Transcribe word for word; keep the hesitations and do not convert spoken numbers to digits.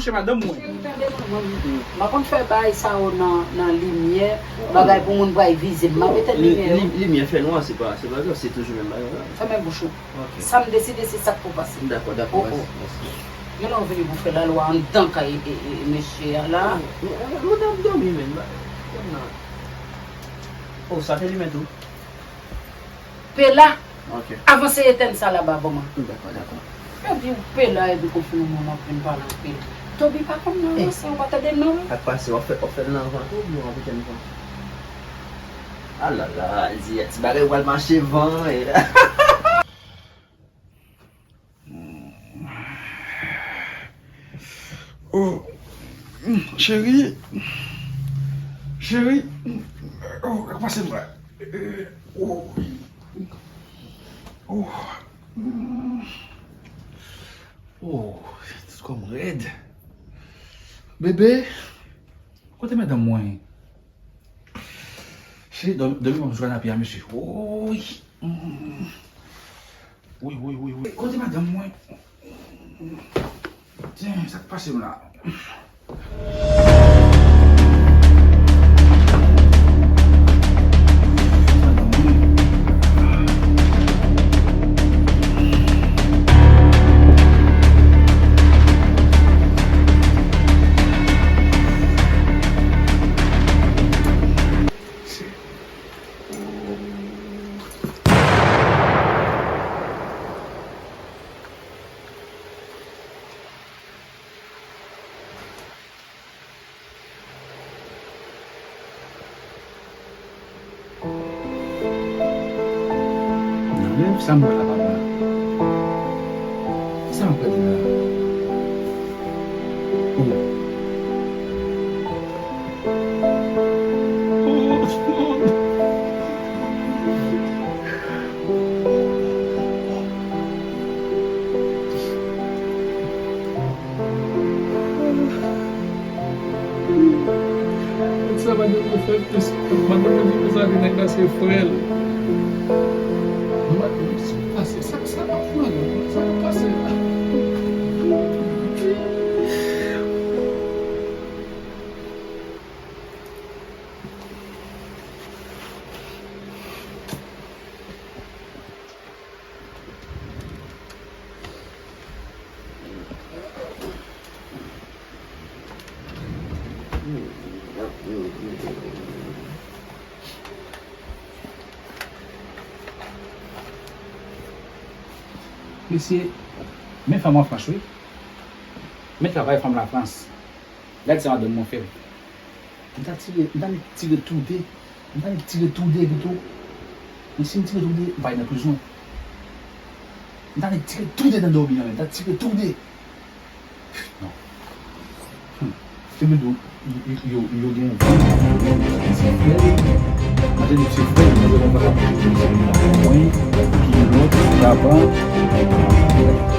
Se madanm mwen. Cheri, tande manman m. M pa konn fè bagay sa yo nan, nan limyè, bagay pou moun pral vize m. M ap etenn limyè yo. Limyè fè nwa, se pa, se pa grav, se toujou menm bagay la. Fèmen bouch ou. Ok. Sa m deside, se sa k pou pase. Dakò, dakò, mèsi, mèsi. Gen lè w vini pou fè lalwa anndan kay e, e, e mesye a la. Mwen t ap dòmi, menm. Oh, sa te limen tou. Pela, ok, avanse etèn sa laba ban mwen. Dakò, dakò. Epi w pela, epi konfime mwen, w ap vin pale anpil. Toby pa konn nan avanse, ou pa tande non. Sa k pase, w ap fè, w ap fè l nan van tou, oubyen w ap etèn van? Alala, di, ti bagay ou pral mache van, e. Oh, cheri, cheri, oh, sa k pase m la? Oh, oh, oh, tout kò m rèd. Bebe, kote madanm mwen? Cheri, dòmi, dòmi ban m sou kanape a, mesye. Woy. Mm. Wi, wi, wi, wi. Kote madanm mwen? Tyen, sa k pase m la? Nan rèv, sa m wè la pa bon. Sa m ap gade la? Oh. Sa madanm mwen fè m, madanm mwen di konsa ke nèg la se frè l. Madanm, sa k pase? Sa, sa k ap pran yo? Sa k ap pase la? Mesye, men fanm an Frans wi. Men travay fanm la Frans. Gad sa madanm mwen fè. M ta tire, m ta annik tire toude. M ta annik tire toude pito. Men si m tire toude, m pral nan prizon. M ta annik tire toude nan dòmi an, men m ta tire toude. Non. Hmm. Se vre tou, yo, yo, yo gen yon ti frè. Mwen te di ti frè, mwen te di mwen pa ka mwen ki lòt, ki lòt, ki lòt.